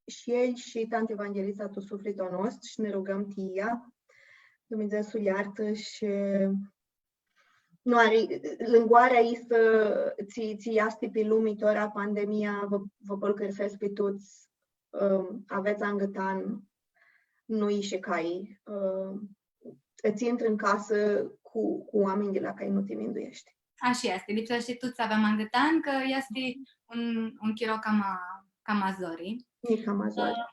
shi elj shi tanti Vanghelitsa tu suflitlu a nostu shi nã rugãm ti ea. Dumnidzã s-u ljartã shi nu ari, lãngoarea aestã tsi, tsi easti pi lumi tora, pandemia, vã, vã pãlãcãrsescu pi tuts, ãm, avets angãtan, nu ishi cai, ãm, ts-intri tu casã cu, cu oaminj di la cai nu ti mindueshti. Ashi easti, lipseashti tuts s-avem angãtan, cã easti un, un chiro cama, cama zori. E cama zori. Ã,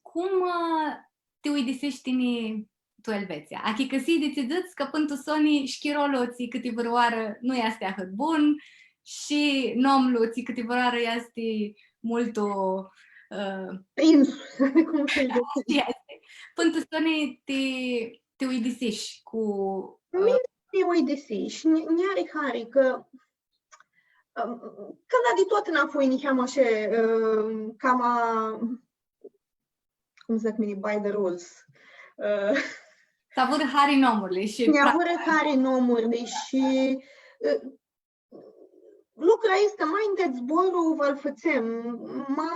cum, ã, ti uidisish tini tu Elvetsia? Achicãsii di tsi dzãts cã pãn tu soni shi chirolu tsi cãti vãrãoarã nu easti ahãt bun shi nomlu tsi cãti vãrãoarã easti multu, ã, Prins, cum s-dzãc. Ashi easti. Pãn tu soni ti, ti uidisish cu, ã, Mi ti uidisish, nj-, nj-ari hari cã, ãm, cã la di tut nã fui niheamã ashi, ãm, cama, cum dzãc mini, by the rules. Ã, Ts-avurã hari nomurli shi nj-avurã hari nomurli shi, ã, lucrul aestu, ma nj-ded zborlu, va-l fãtsem, ma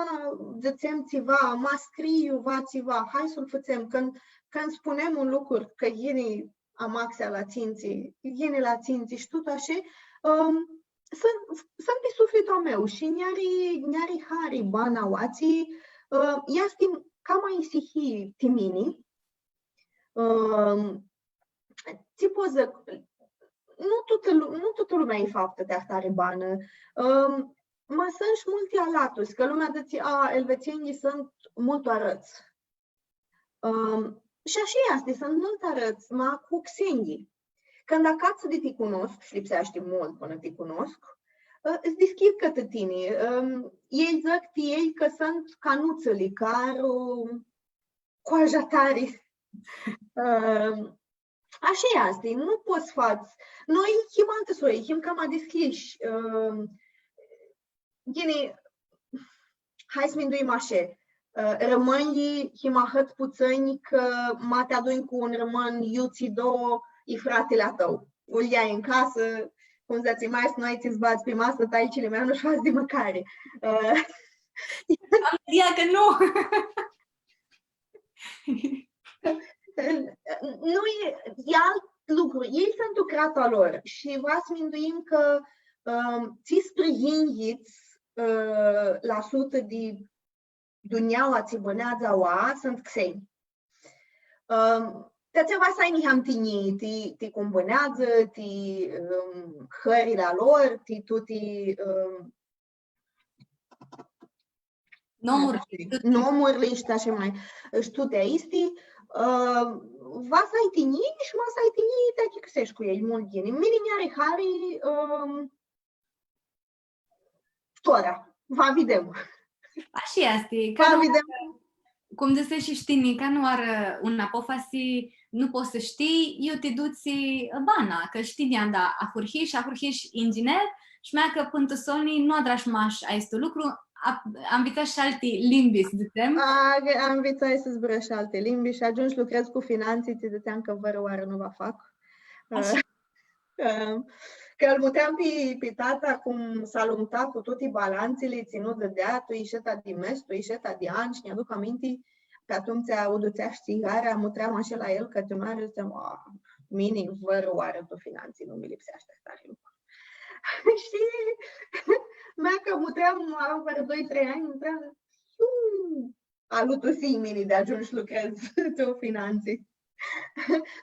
dzãtsem tsiva, ma scriu va tsiva, hai s-lu fãtsem, cãndu, cãndu spunem un lucru, cã yini amaxea la tsintsi, yini la tsintsi shi tut ashi, ãm, sãntu, sãntu pi suflitlu a meu shi nj-ari, nj-ari hari bana aoatsi, ã, easti cama isihii ti mini, ãm, tsi pot s-dzãc, nu tutã lu-, nu tutã lumea e faptã ti ahtari banã. Ãm, ma sãntu shi multi alatusi, cã lumea dzãtsi, a, elvetsienjlji sãntu multu arãts. Ãm, shi ashi easti, sãntu multu arãts, ma cu xenjlji. Cãndu acatsã di ti cunoscu, shi lipseashti multu pãnã ti cunoscu, ã, s-dishcljid cãtã tini. Ãm, elj dzãc ti elj cã sãntu canutsãli, cã ari coaja tari. Ãm, Ashi easti, nu pots s-fats. Noi him altã soi, him cama dishcljishi. Ã, ghini, hai s-minduim ashi. Ã, rãmãnjlji him ahãt putsãnj cã ma ti adunj cu un rãmãn iutsido, i fratili a tãu. U ljai tu casã, cum dzãtsi, ma s-nu ai tsi s-badz pi masã, tai cilimeanlu shi fats di mãcari. Ã, Am ideea cã nu. Nu e, e alt lucru. Elj suntu tu crata lor shi va s-minduim cã, ãm, tsisprãyinghits, ã, la sutã di dunjaua tsi bãneadzã aua suntu xenj. Ãm, ti atsea va s-ai niheam tinjii, ti, ti cum bãneadzã, ti, ãm, hãrli a lor, ti tuti, ãm, Nomurli. Nomurli shi ashi ma, shi tuti aisti, ã, va s-ai tinjii shi ma s-ai tinjii, ti achicãseshti cu elj multu ghini. Mini nj-ari hari, ãm, tora, va videm. Ashi easti. Va videm. Cum dzãseshi shi tini, canãoarã unã apofasi nu pots s-shtii iu ti dutsi bana, cã shtii di anda ahurhish, ahurhish inginer, shi mea cã pãn tu soni nu adrash mash aestu lucru, a-, anvitsash shi alti limbi, s-dzãtsem. A, anvitsai s-zburãscu shi alti limbi shi agiumshu s-lucredz cu finantsi, tsi dzãtseam cã vãrã oarã nu va fac. Ashi. Ã, cã lu mutream pi, pi tata cum s-alumta cu tuti balantsili, tsi nu dãdea, tu isheta di mes, tu isheta di an, shi nj-aduc aminti, cã atumtsea u dutsea shi tsigarea, mutream ashi la el, cã tu mari, dzãtseam, „A, mini, vãrã oarã tu finantsi, nu mi lipseashti ahtari lucru.” Shi mea cã mutream, aveam vãrã doi, trei anj, mutream, iu, alutusii mini di agiumshu s-lucredz tu finantsi.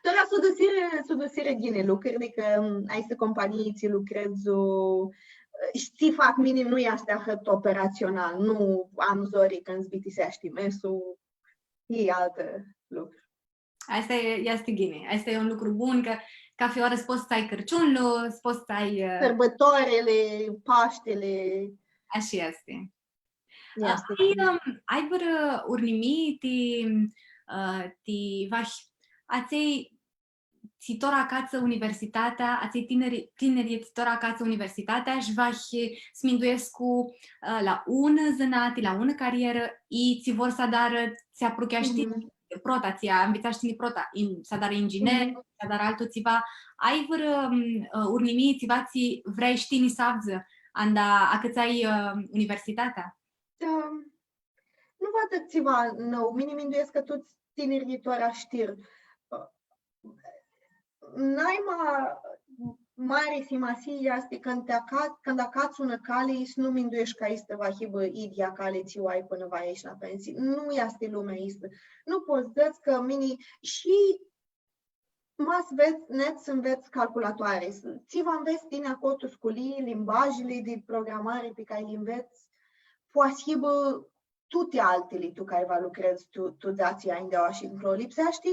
Tora s-u dusirã, s-u dusirã ghini lucrurli, cã, ãm, aestã companii tsi lucredz, ã, shi tsi fac mini nu easti ahãt operațional, nu am zori cãndu s-bitiseashti mesu, e altã lucru. Aestã e, easti ghini. Aestã e un lucru bun, cã cafi oarã s-pots s-ai Cãrciunlu, s-pots s-ai, ã, sãrbãtorili, Pashtili. Ashi easti. Ia, ã, stai. Ai, ãm, ai vãrã urnimii ti, ã, ti vahi, atselj tsi tora acatsã universitatea, atselj tiniri, tiniri tsi tora acatsã universitatea shi vahi s-minduescu, ã, la unã zãnati, la unã carierã, i tsi vor s-adarã, tsi aprucheash tini, prota, tsi anvitsash tini prota, in-, s-adarã inginer, s-adarã altu tsiva. Ai vãrã, ãm, ã, urnimii, tsiva tsi vrei shi tini s-avdzã, anda acãtsai, ã, universitatea? Da. Nu va dzãc tsiva nãu. Mini minduescu cã tuts tinirlji tora shtiu. Naima mari simasii easti cãndu ti aca-, cãndu acats unã cali, s-nu mindueshti cã aestã va hibã idyea cali tsi u ai pãnã va eshti la pensii. Nu easti lumea aestã. Nu pots s-dzãts cã mini shi ma s-vedz, nets s-nvets calculatoari. Tsi va nvets tini aclo tu sculii, limbajli di programari pi cari li nvets, poati s-hibã tuti altili tu cari va lucredz tu, tu dzatsi anj di aoa shi nclo. Lipseashti,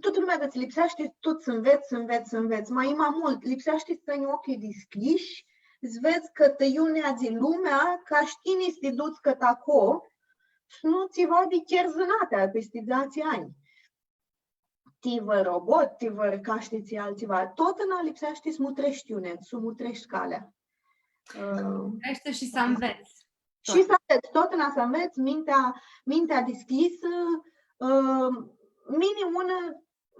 tutã lumea dzãtsi, lipseashti tut s-nvets, s-nvets, s-nvets. Ma i ma multu, lipseashti s-tsãnj ocljilj dishcljishi, s-vedz cãtã iu neadzi lumea, ca shi tini s-ti duts cãtã aclo, s-nu tsi va di cher zãnatea pisti dzatsi anj. Ti vãr robot, ti vãr cashti tsi altsiva. Totna lipseashti s-mutreshti iu nets, s-u mutreshti calea. Ã, Easti shi s-anvets. Shi s-anvets, totna s-anvets, mintea, mintea dishcljisã, ã, mini unã,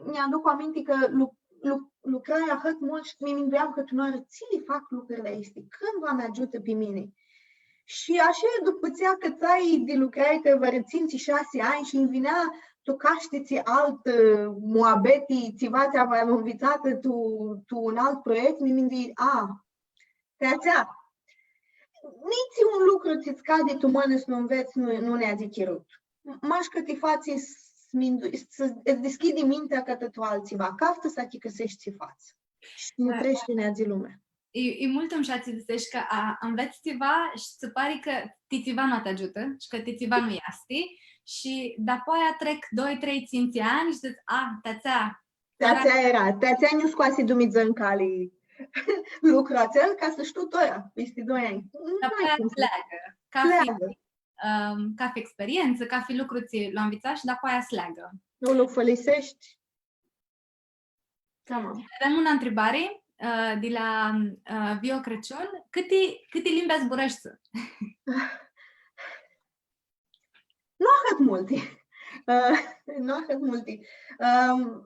nj-aduc aminti cã lu-, lu-, lucrai ahãt multu shi mi minduiam cãtã unã oarã, tsi li fac lucrurli aesti, cãndu va mi agiutã pi mini? Shi ashi, dupã tsi acãtsai di lucrai ti vãrã tsintsi, shasi anj shi nj-vinea tu cashti tsi altã, ã, muabeti, tsiva tsi aveam nvitsatã tu, tu un alt proiect, mi mindui, a, ti atsea, nitsi un lucru tsi-ts cadi tu mãnã s-nu nvets, nu, nu neadzi chirut. Mash cã ti fatsi s-mindu-, s-, s-dishcljidi mintea cãtã tu altsiva, caftã s-achicãseshti tsi fats. Shi nu treshti neadzi lumea. E, e multu mushat tsi dzãseshi cã a, anvets tsiva shi tsã pari cã ti tsiva nu ti agiutã shi cã ti tsiva nu easti. Shi dapoaia trec doi, trei, tsintsi anj shi dzãts, a, ti atsea, ti atsea eara, ti atsea nj-u scoasi Dumnidzã n cali lucrul atsel, ca s-shtiu tora, pisti doi anj. Nu ai cum s-leagã. Cafi, ãm, cafi experientsã, cafi lucru tsi lu anvitsash shi dapoaia s-leagã. Nu lu fãliseshti. Tamam. Avem unã ntribari, ã, di la, ã, Vio Crãciun. Cãti, cãti limbi zburãshti? Nu ahãt multi. Ã, nu ahãt multi. Ãm,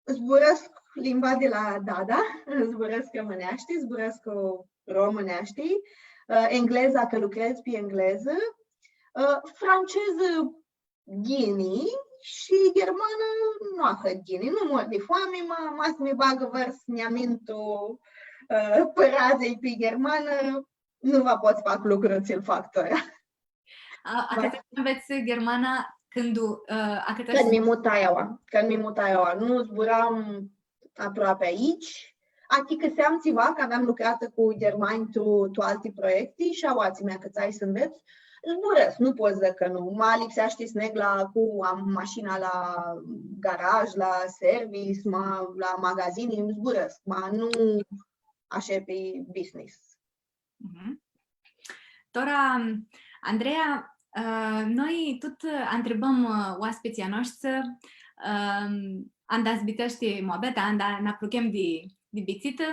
zburãscu limba di la dada, zburãscu armãneashti, zburãscu romãneashti, ã, engleza, cã lucredz pi englezã, ã, francezã ghini shi ghermanã nu ahãt ghini. Nu mor di foami, ma, ma s-mi bagã vãr s-nj-amintu, ã, pãradzlji pi ghermanã, nu va pot s-fac lucrul tsi-l fac tora. A, acãtsai s-anvets ghermana cãndu, ã, acãtsai... Cãndu mi mutai aua, cãndu mi mutai aua. Nu zburam aproapi aoatsi. Achicãseam tsiva, cã aveam lucratã cu ghermanj tu, tu alti proiecti shi aoatsi mi acãtsai s-anvets. Zburãscu, nu pot s-dzãc cã nu. Ma lipseashti s-neg la, cu, am mashina la garaj, la service, ma, la magazini, zburãscu, ma nu ashi pi business. Mhm. Tora, Andreea, ã, noi tut ntribãm, ã, oaspitslji a noshtri, ã, anda s-bitiseashti muabeta, anda nã apruchem di, di bitsitã,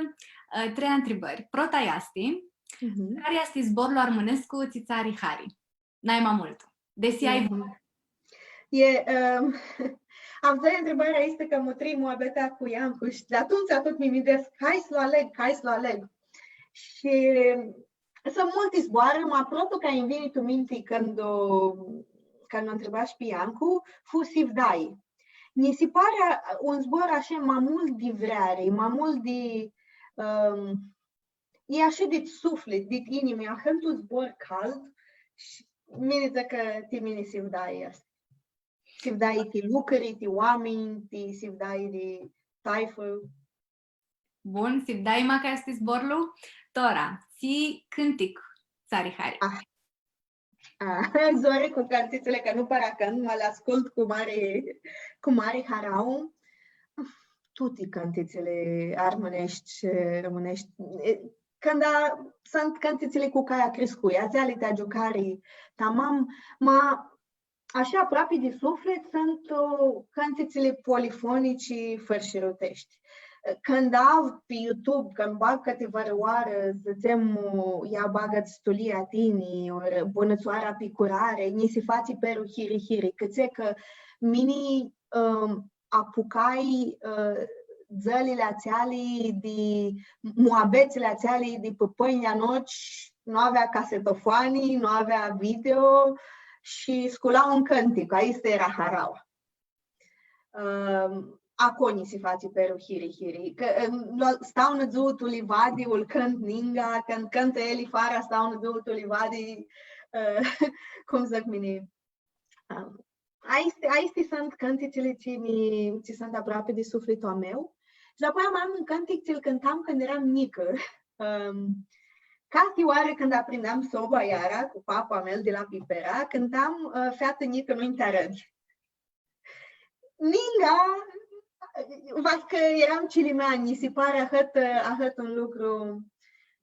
ã, trei ntribãri. Prota easti, mhm, cari easti zborlu armãnescu tsi tsã ari hari? Nai ma multu. Desi ai... Mhm. E, ãm, avdzãi ntribarea aestã cã mutrii muabeta cu Iancu shi di atumtsea tut mi minduescu, cari s-lu aleg, cari s-lu aleg. Shi suntu multi zboarã, ma protlu cari nj-vini tu minti cãndu, cãndu ntribash pi Iancu, fu sivdai. Nji si pari un zbor ashi ma multu di vreari, ma multu di, ãm, e ashi dit suflit, dit inimã, ahãntu zbor cald shi mini dzãc cã ti mini sivdai easti. Sivdai ti lucri, ti oaminj, ti sivdai di taifã. Bun, sivdai ma cã easti zborlu. Tora, tsi cãntic tsã ari hari? Ah. Ah, zori cu cãntitsli, cã nu para cãntu, ma li ascult cu mari, cu mari harauã. Tuti cãntitsli armãneshti, rãmãneshti. E, cãndu suntu cãntitsli cu cari criscui, atseali ti agiucari, tamam, ma ashi aproapi di suflit suntu, ã, cãntitsli polifonici fãrshiruteshti. Cãndu av pi YouTube, cãndu bag cãti vãrãoarã, dzãtsem, ia bagã-ts tulia tini, ori bunãtsoara pi curari, nji si fatsi perlu hiri-hiri, cãtse cã mini, ãm, apucai, ã, dzãlili atseali di, muabetsli atseali di pãpãnjlji a noshtri, nu avea casetofoani, nu avea video shi sculau un cãntic, aestã eara haraua. Ãm, aclo nji si fatsi perlu hiri-hiri. Cã, ãm, lo-, stau nã dzuã tu livadi, ãl cãntu ninga, cãndu cãntã elj fara, stau nã dzuã tu livadi, ã, cum dzãc mini, ãm, aesti, aesti suntu cãntitsli tsi mi, tsi suntu aproapi di suflitlu a meu. Shi apoi am, am un cãntic tsi-l cãntam cãndu eram njicã. Ãm, cati oarã cãndu aprindeam soba iara cu paplu a meu di la Pipera, cãntam, ã, Featã njicã, nu-nj ti arãdz. Ninga, va cã eram cilimeanj, nji si pari ahãt, ahãt un lucru.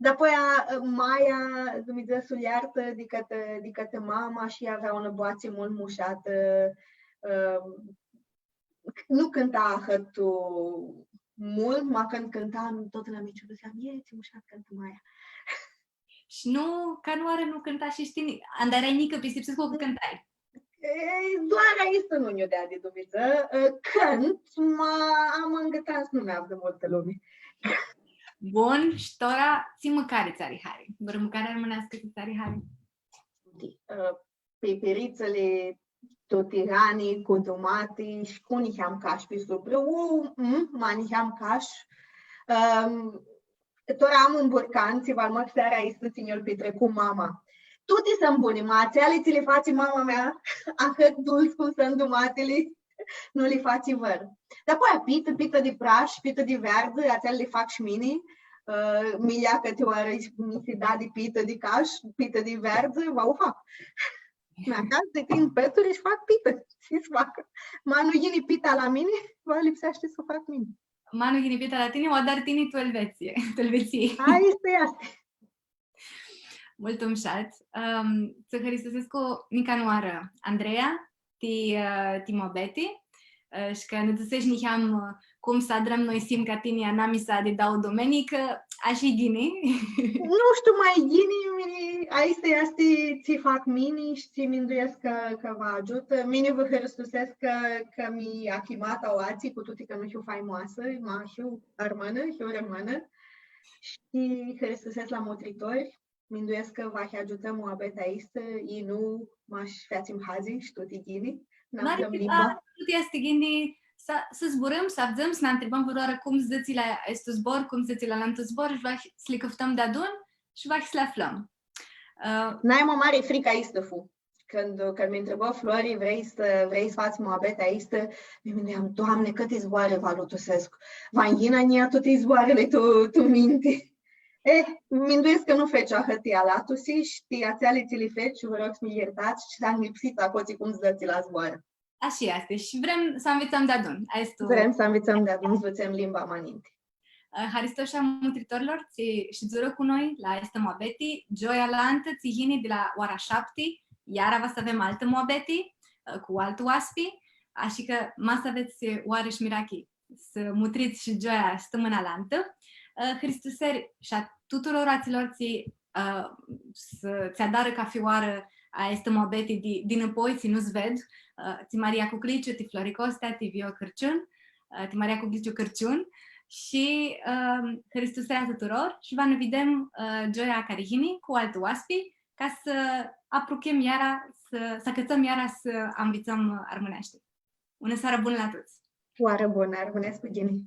Dapoaia, maia, Dumnidzã s-u ljartã, di cãtã, di cãtã mama, shi avea unã boatsi multu mushatã, ã, nu cãnta ahãt multu, ma cãndu cãnta, tut la miciu dzãtseam, „E, tsi mushat cãntã maia.” Shi nu, canãoarã nu cãntash shi tini, anda earai njicã, pistipsescu cã cãntai. E, doar aestã nu nj-u deadi Dumnidzã, ã, cãntu, ma am angãtan s-nu mi avdã multã lumi. Bun, shi tora, tsi mãcari tsã ari hari? Vãrã mãcari armãneascã tsi tsã ari hari? Di, ã, pipiritsãli, tuti rani cu dumati shi cu niheam cash pi suprã. U, mm, ma niheam cash. Ãm, tora am un burcan, tsi va-l mãc seara aistã, tsi nj-lu pitricu mama. Tuti suntu buni, ma atseali tsi li fatsi mama mea, ahãt dultsi cum suntu dumatili, nu li fatsi vãr. Dapoaia pitã, pitã di prash, pitã di veardzã, atseali li fac shi mini. Ã, mi lja cãti oarã nji si da di pitã di cash, pitã di veardzã, va u fac. Mi acats di tini peturi shi fac pitã. Tsi s-fac? Ma nu yini pita la mini, va lipseashti s-u fac mini. Ma nu yini pita la tini, u adari tini tu Elvetsii, tu Elvetsii. Aestã easti. Multu mushat. Ãm, tsã hãristusescu nica nãoarã, Andreea, ti, ã, ti muabeti. ã, shi cã nã dzãsesh niheam, ã, cum s-adrãm noi s-him ca tini anamisa di dauã domenii, cã ashi ghini. Nu shtiu, ma ghini, mini, aestã easti tsi fac mini shi tsi minduescu cã, cã va agiutã. Mini vã hãristusescu cã, cã mi acljimata aoatsi, cu tuti cã nu hiu faimoasã, ma hiu armãnã, hiu rãmãnã. Shi hãristusescu la mutritori, minduescu cã va lj-agiutã muabetea aestã, i nu mash featsim hazi shi tuti ghini, nã aflãm limba. Tuti easti ghini, s-, s-zburãm, s-avdzãm, s-nã ntribãm vãrãoarã cum dzãtsi la aestu zbor, cum dzãtsi la alantu zbor, shi va s-li cãftãm deadun shi va s-li aflãm. Ã, N-ai, ma, mari fricã aestã fu. Cãndu, cãndu mi ntribã Flori, vrei s-, vrei s-fats muabetea aestã, mi minduiam, Doamne, cãti zboarã va lutusescu. Va nj-yinã a njia tuti zboarãli tu, tu minti. Eh, minduescu cã nu feci ahãti alatusi shi ti atseali tsi li feci, vã rog s-mi ljirtats, shi s-am lipsit acotsi cum dzãtsi la zboarã. Ashi easti. Shi vrem s-anvitsãm deadun. Aestu. Vrem s-anvitsãm deadun, s-dutsem limba ma ninti. Ã, haristo shi a mutritorilor tsi shidzurã cu noi la aestã muabeti. Gioia alantã tsi yini di la oara shapti, iara va s-avem altã muabeti, ã, cu altu oaspi, ashi cã ma s-avets oarã shi mirachi s-mutrits shi gioia stãmãna alantã. Ã, hãristuseri shi a tuturor atsilor tsi, ã, s-, tsi adarã cafi oarã aestã muabeti di, di nãpoi, tsi nu s-ved, ã, ti Maria Cucliciu, ti Flori Costea, ti Vio Cãrciun, ã, ti Maria Cucliciu Cãrciun, shi, ã, hãristuseri a tuturor shi va nã videm, ã, gioia cari yini cu altu oaspi, ca s-apruchem iara, s-, s-acãtsãm iara s-anvitsãm armãneashti. Unã searã bunã la tuts! Oarã bunã, armãnescu ghini!